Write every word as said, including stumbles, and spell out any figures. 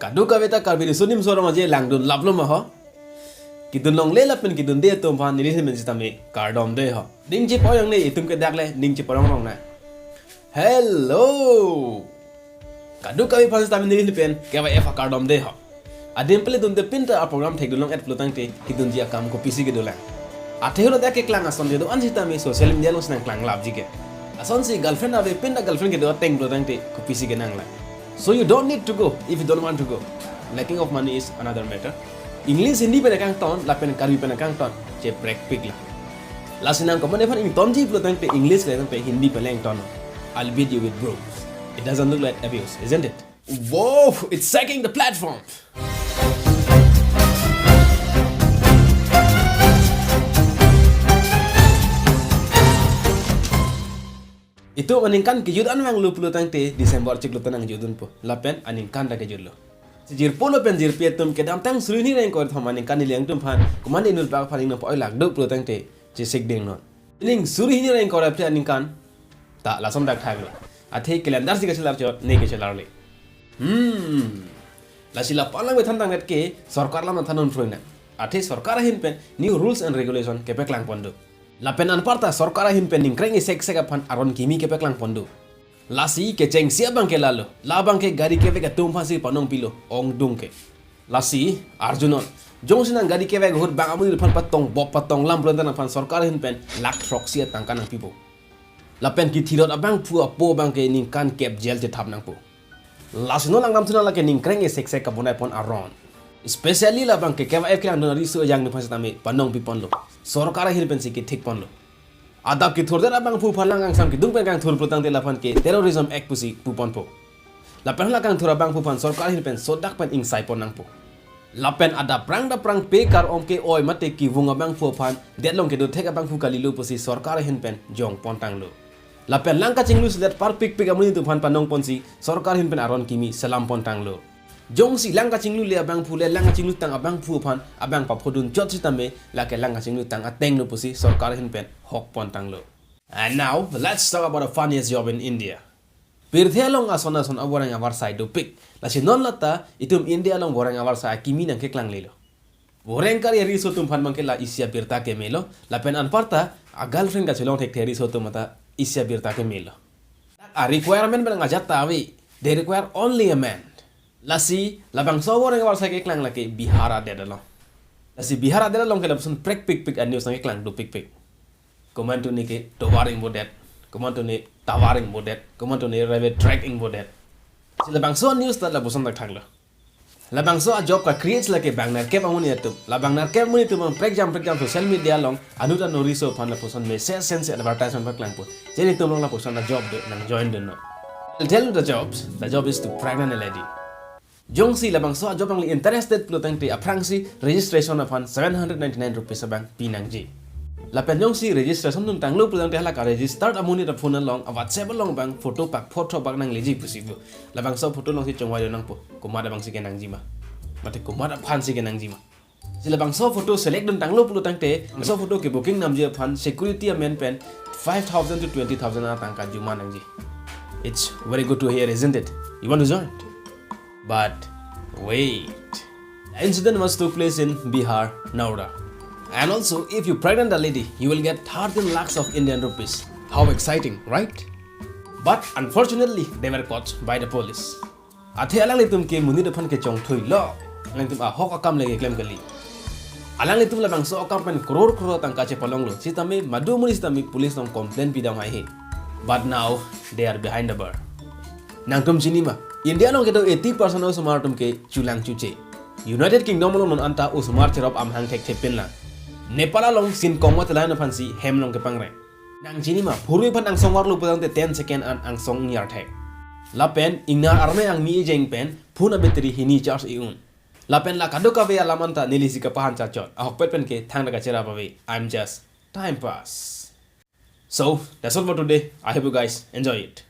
Kadokave ta Karbi Riso Nimso Rong Aje langdun laplo ma ho? Kedun longle lapen kedunde atum aphan neli ahin pen sitame kardom de ho. Ning chepo-ong ne, itum ke dak le ning chepo-ong rong na. Hello. Kadokave aphan sitame neli ahin pen K Y F akardom de ho. Adim pele dunde pinta a-program thekdun long-et pulo tangte kedunji akam kopisi kedolang. Athe helo dak keklang ason kedo-an sitame social media along si nangklang lapji ke. Asonsi girlfriend ave pinta girlfriend kedo ateng pulo tangte kopisi kenanglang. So you don't need to go if you don't want to go. Lacking of money is another matter. English Hindi pen kangton lapen Karbi pen kangton cheprekpik lang. Lasi nang komat aphan ingtonji pulo tangte English le tangte Hindi pen le ington. I'll beat you with brooms. It doesn't look like abuse, isn't it? Wow, it's shaking the platform. Itum aningkan kejut an vanglo pulo tangte December chiklo ta nangjutdunpo. Lapen aningkan ta kejutlo. Si jirpo lapen jirpi atum kedamtang suri hini ra ingkoi ra thom aningkan neli nangtum aphan komat inut bak aphan ning nangpo-oi lak do pulo tangte chesik dingnon. Ning suri hini ra ingkoi ra phli aningkan ta lason dak thaklo. Athe calendar si kachelar chot, ne kachelar le. Hmm. Lasi la palang bethan tangdet ke sorkar alam than un phroi nang. Athe sorkar ahin pen new rules and regulation kepeklang pon do. Lapen anparta sorkar ahin pen ningkreng iseksek aphan aron kimi kepeklang pon do. Lasi kechengsi abang ke lalo. Labang ke gari kevek atum aphansi panong pilo, ongdung ke. Lasi arjunon. Jongsi nang gari kevek ahut bang amonit aphan patong bop patong lam pulo tangte nangphan sorkar ahin pen lakh throksi atangka nangpipo. Lapen kithirot abangphu apo abang ke ningkan kep jail chethap nangpo. Lasi non langdamthu nang lake ningkreng iseksek kabonai pon aron. Especially labang ke K Y F kelangdun ariso ajang nuphan sitame panong piponlo. Sorkar ahin pensi kethik ponlo. Adap kethurdet abangphu aphan lang kangsam kedung pen kangthur pulo tangte laphan ke Terrorism Act pusi puponpo. Lapen hala kangthur abangphu aphan sorkar ahin pen sodak pen ingsai pon nangpo. Lapen adap prang dap prang pe kar-om ke-oi mate kevung abangphu aphan det along kedo thek abangphu kalilo pusi sorkar ahin pen jong pon tanglo. Lapen lang kachinglu selet parpikpik amonit atum aphan panong ponsi sorkar ahin pen aron kimi selam pon tanglo. Jongsi lang kachinglu le abangphu le lang kachinglu tang abangphu aphan abang paphodun chot sitame lake lang kachinglu tang atenglo pusi sorkar ahin pen hok pon tanglo. And now, let's talk about the funniest job in India. Pirthe along ason ason avoreng avarsai dopik. Lasi non lata itum India along voreng avarsai akimi nangkeklang lelo. Voreng kari ariso atum aphan abang ke la isi abirta kemelo. Lapen anparta a-girlfriend kachelong thekthe ariso atum ata isi abirta kemelo. A-requirement pen ajat ta ave. They require only a man. Lasi labangso voreng avarsai keklang lake Bihar adet along. Lasi Bihar adet along ke lapuson prekpikpik a-news nangkeklang dopikpik. Komantu ne ke tovar ingbodet, komantu ne tovar ingbodet, komantu ne railway track ingbodet. Si labangso news ta lapuson dak thaklo. Labangso a-job ka-create lake bang nerkep amonit atum. Labang nerkep amonit atum abang prekjam prekjam social media along anut anut ariso aphan lapuson message send si advertisement paklangpo. Je netum along lapuson a-job do, nang join dunnon. I'll tell you the jobs. The job is to pregnant a lady. Jongsi labangso a-job along le interested pulo tangte aphrangsi registration aphan seven hundred ninety-nine rupees abang pi nangji. Lapen jongsi registration dun tanglo pulo tangte hala ka-registered amonit aphone along a-WhatsApp along abang photo pak photo bak nangleji pusi pu. Labangso photo alongsi chongvai do nangpo. Komat abangsi kenangji ma. Mate komat aphansi kenangji ma. Si labangso photo select dun tanglo pulo tangte, labangso photo ke-booking namji aphan security amen pen five thousand to twenty thousand atangka juma nangji. It's very good to hear, isn't it? You want to join? But wait. The incident was took place in Bihar, Noida. And also, if you pregnant a lady, you will get thirteen lakhs of Indian rupees. How exciting, right? But unfortunately, they were caught by the police. Athe alanglitum ke monit aphan kechongthuilo. Alanglitum ahok akam le keklem kali. Alanglitum labangso akam pen crore crore tangka chepalonglo. Sitame madu monit sitame police along complaint pidam haihe. But now they are behind the bar. Nangtum chini ma, India along kedo eighty percent osomar atum ke chulang chuche. United Kingdom along non anta osomar cherop amahang thekthe pinlang. Nepal along sin kongma telan aphansi hem along kepangreng. Nang chini ma, phurui aphan angsong varlo pulo tangte ten second an angsong ingyar thek. Lapen ingnar arme angmi ejeng pen phone a-battery hini charge i-un. Lapen la kadokave alam anta nelisi kapahan chachot. Ahokpet pen ke thangta kacherap ave. I'm just time pass. So, that's all for today. I hope you guys enjoy it.